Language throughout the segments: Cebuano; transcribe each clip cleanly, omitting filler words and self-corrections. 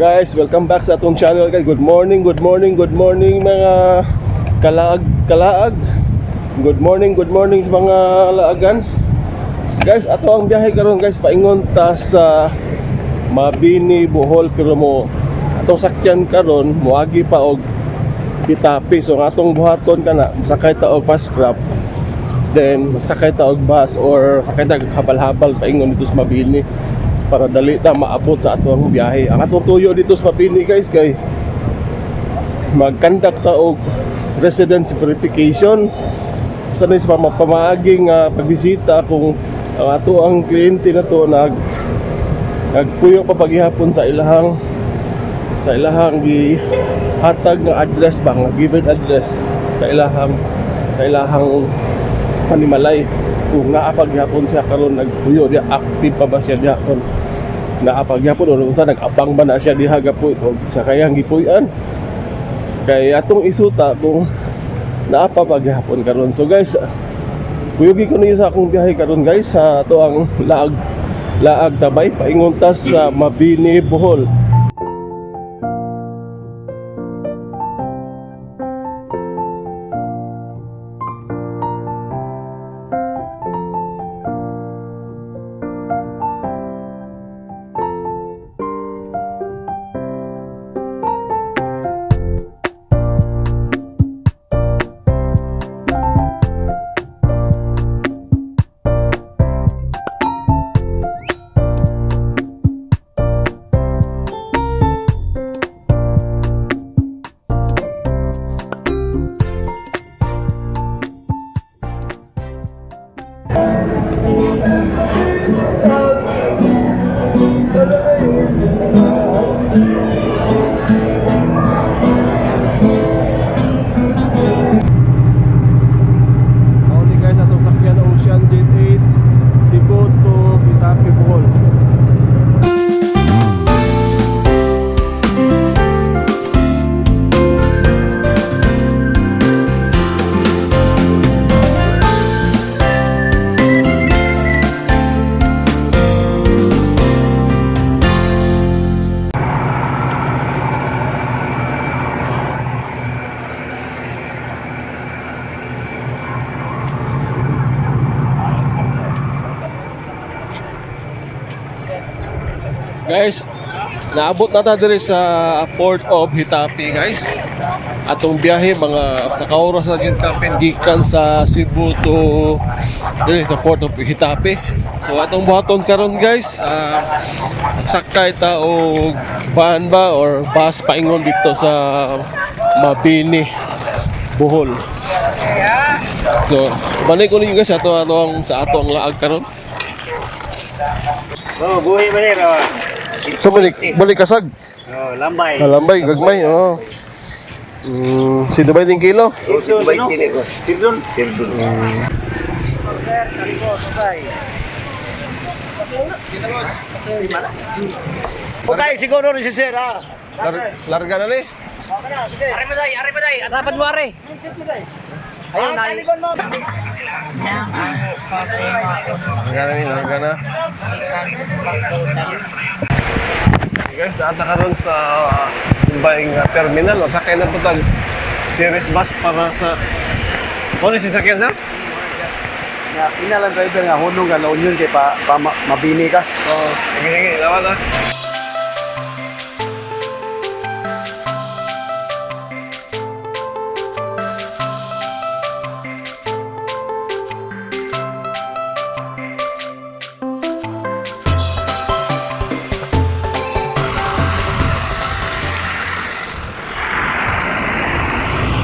Guys, welcome back sa atong channel, guys. Good morning, good morning, good morning, mga kalaag kalaag. Good morning sa mga laagan. Guys, ato ang biyahe karon, guys, paingon ta sa Mabini, Bohol, pero mo atong sakyan karon moagi pa og Pitapi. So ang atong buhaton kana, sakay ta og fast grab. Then magsakay ta og bus or sakay ta og habal-habal paingon dito sa Mabini para dali ta maabot sa atong biyahe. Ang atong tuyo dito sa Mabini, guys, kay mag-conduct ta og residence verification sa nis pamaaging pagbisita kung ang ato ang kliyente na to nagpuyo pa paghihapon sa ilahang gihatag nga address ba, nga given address sa ilahang panimalay, kung naa paghihapon siya karon nagpuyo diha, active pa ba siya diha, kung naa paghihapon o unsa, nag-abang ba na siya diha gapuy o sa kayang gipuy-an, kay atong isuta kung naa pa paghihapon karon. So guys, kuyugi ko ninyo sa akong biyahe karon, guys, sa ato ang laag laag tabay paingon ta sa Mabini, Bohol. Mao ni, guys, atong sakyan, Ocean Jet 8, Cebu to Pitapi, Bohol. Guys, naabot na ta diri sa Port of Hitapi, guys. Atong biyahe mga sa ka oras na gyud kapin gikan sa Cebu to diri sa Port of Hitapi. So atong buhaton karon, guys, sakay ta og van ba or bus paingon dito sa Mabini, Bohol. So, balik ko ninyo, guys, ato atong sa ato ang laag karon. Oh, buhi ba rin, oh. So balik balik kasag. Oh, lambay. Kalambay, gagmay, oh. Si Dubai din kilo. Sirdun, no? Sirdun. Sirdun. Okay, siguro rin si sir, ah. Larga na ni. Are mo day, are mo day, at hapad mo are. Ayun, ay. Larga na ni, larga na. Okay, guys, naata karon sa Dubai nga terminal. Magsakay na po tag series bus para sa. Ano si sakyan, sir? Nga, ina lang driver nga hunong nga La Union kay pa mabini ka. Oh, sige sige, lawan ah.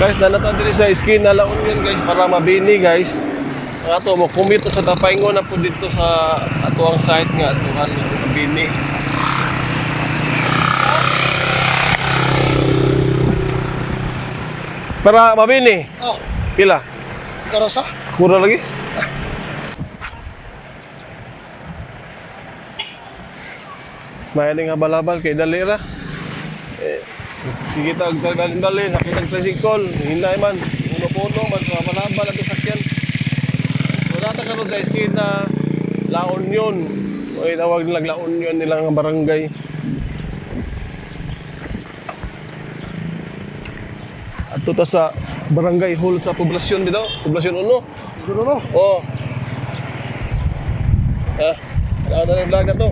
Guys, nanatan diri sa esquina La Union, guys, para mabini, guys. Ang ato mo commute sa Tapaingon na po dito sa ato ang site nga atuan Mabini. Para Mabini. Oh, Pila? karosa? Kura lagi. May nga balabal kay dali ra. Eh, sige tag dali sakit ang tricycle, hinay man, puno-puno man sa balabal ato sakyan. Wala ta karon sa esquina La Union. O tawag nila La Union nilang barangay. Adto ta sa Barangay Hall sa Poblasyon bitaw, Poblasyon 1. Siguro no. Oh. Ah, ano na yung vlog na to?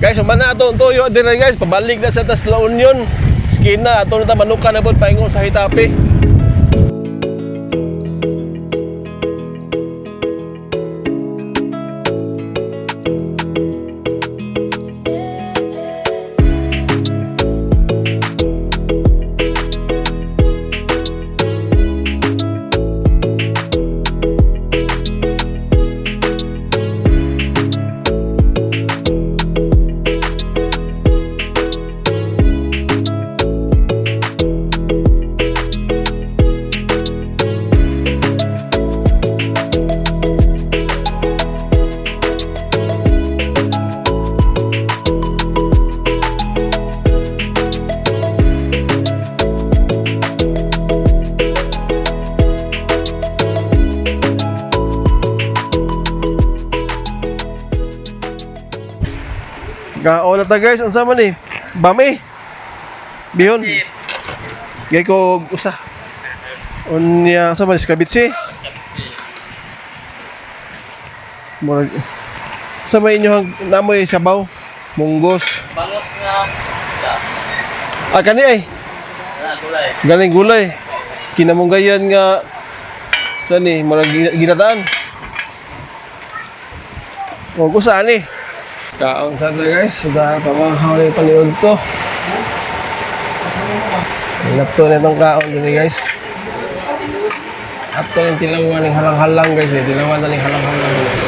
Guys, human na ato ang tuyo din guys, pabalik na sa tas La Union. Skina ato na ta manukan na pod paingon sa Hitapi. Kaon na ta guys, unsa man ni? Bami. Bihon. Gay ko usa. Unya sa man iskabitsi. Murag sa may inyong namoy sabaw, munggos. Bangot nga. Ah, kani ay. Na gulay. Galing gulay. Kinamunggayan nga sani murag ginataan. O ko saan eh. Kaon sa ta guys, sa pamanghaw na paniod to. Lapto na itong kaon din eh, guys. Ato yung tilawan ng halang-halang guys eh. Tilawan na ng halang-halang guys.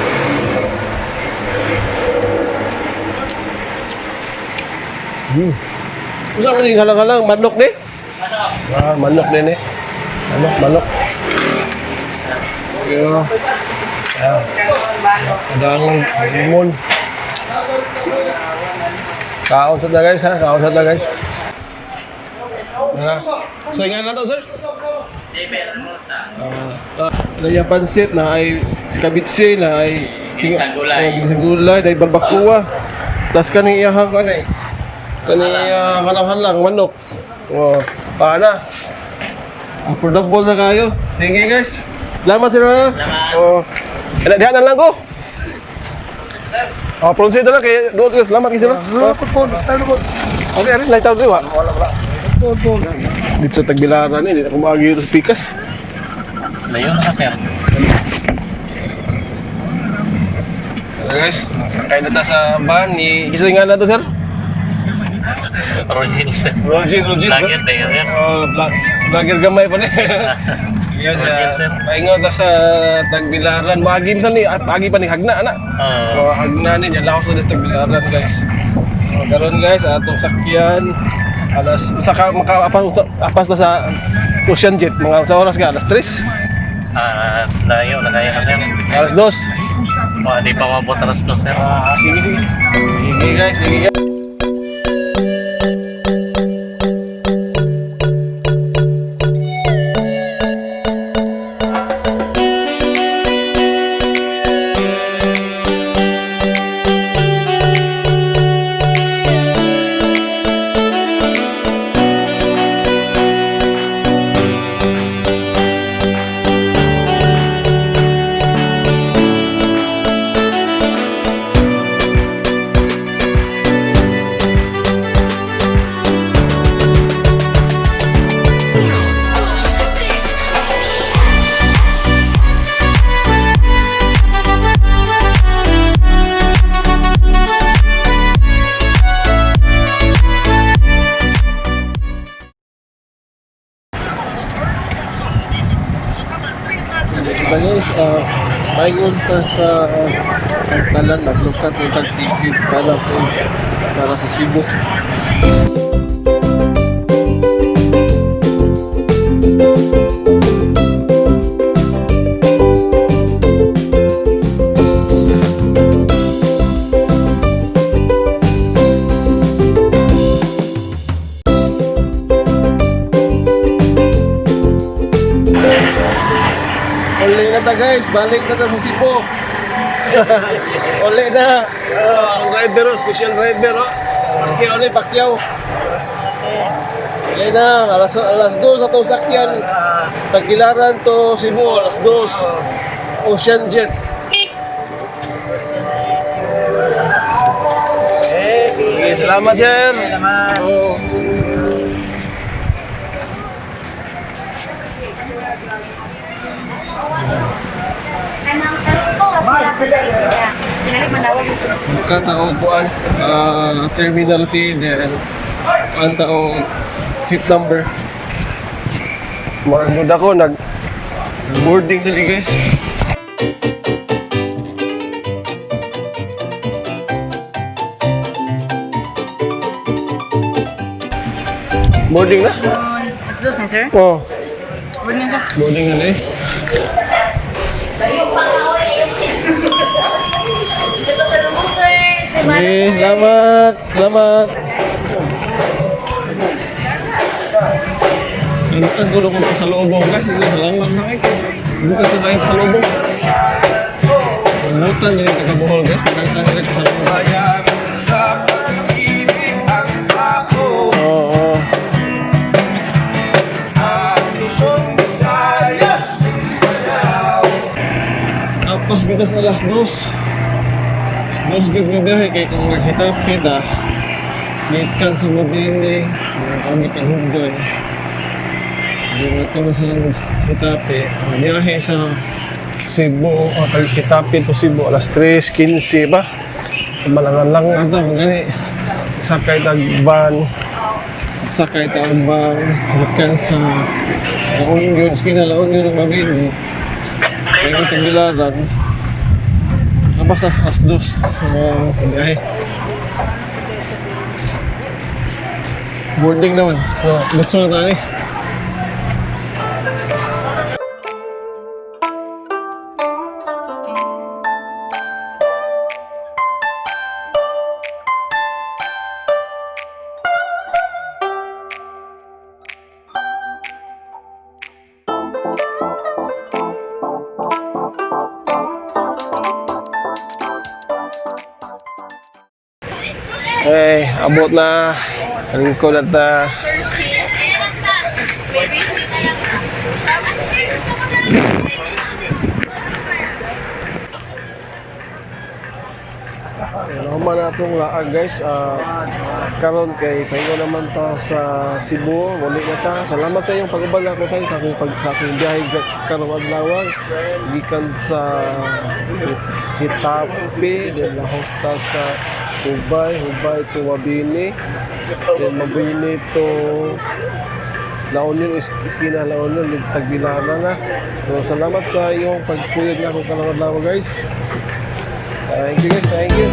Usa man yung halang-halang, manok ni? Ah, manok din eh. Manok, manok. Yo. Ah. Adang limon. Kaon sa ta guys ha, kaon sa ta guys. Tara. So ingat na to sir. Ah, uh, yung pansit na ay sikabitsi na ay Ginisang gulay. Oh, ginisang gulay, dahil barbacoa. Tapos kaning iyahang kanay. Kani halang-halang manok. Oh, paana. Affordable na kayo. Sige guys. Salamat sir. Ha. Salamat. Oh. Ala diha na lang ko. Oh, proceed na lang kay doon. Salamat kay sir. Ah, Oh. Okay, ari light out wa. Wala wala. Dito sa Tagbilaran eh, di na ako maagi dito sa Pikas. Layo na ka sir. Hello guys, sakay na ta sa van ni Kisa nga na to sir? Rojin sir. Rojin, Rojin. Vlogger tayo sir. Oh, vlogger gamay pa ni. Yes, Rojin, sir. Paingon ta sa Tagbilaran. Maagi minsan ni, agi pa ni Hagna ana. Oo. Oh, Hagna ni nya laos na sa Tagbilaran guys. Oh, karon guys, atong sakyan alas usa ka maka apas, apas na sa Ocean Jet mga sa oras ka alas 3, Ah, layo na kaya ka sir. alas 2. Oh, di pa mabot alas 2 sir. Ah, sige sige. Sige guys, sige guys. Paingon ta sa Tagtalan, naglukat ng tagtigid para sa Cebu. Uli na ta guys, balik na ta sa Cebu. Uli na. Ang driver, oh, special driver. Oh. Pacquiao ni Pacquiao. Uli na, alas 2 atong sakyan. Tagkilaran to Cebu, alas 2. Ocean Jet. Okay, salamat sir. Salamat. Oo. Kataong kuan, terminal fee, then ang taong seat number. Maragod ako, nag boarding dali guys. Boarding na? Mas dos ni sir? Oh, Boarding na sir. boarding na eh. Okay, salamat. Salamat. Ang gulo ko sa lubong guys. Salamat na kayo. Bukas na tayo sa lubong. Umutan din ka sa Bohol guys. Pagkakita nila sa lubong. Oo. Oo. Tapos gito sa alas 2. Alas 2 gud nga biyahe kay kung naghitapit ah. Late kan sa Mabini, kami kang hugdan. Di na sila Getafe. Ang biyahe sa Cebu, o tag Getafe to Cebu, alas 3:15 ba? Malangan lang ata, gani. Sakay tag van, sakay tag van, gikan sa La Union, skina La Union ng Mabini. Kaya Tagbilaran. Basta alas 2 sa biyahe. Boarding naman. So, let's na tayo eh. Eh, abot na. Lingkod at na. Naman na itong laag guys. Karon kay pahingo naman ta sa Cebu. Muli na ta. Salamat sa inyong pag-ubal ako sa akong pag sa akong biyahe karong adlaw. Gikan sa Getafe, then nahosta sa Hubay, Hubay to Mabini, then Mabini to La Union, Iskina La Union, then Tagbilaran na. So, salamat sa iyong pagpuyod na akong karong adlaw guys. Thank you guys, thank you.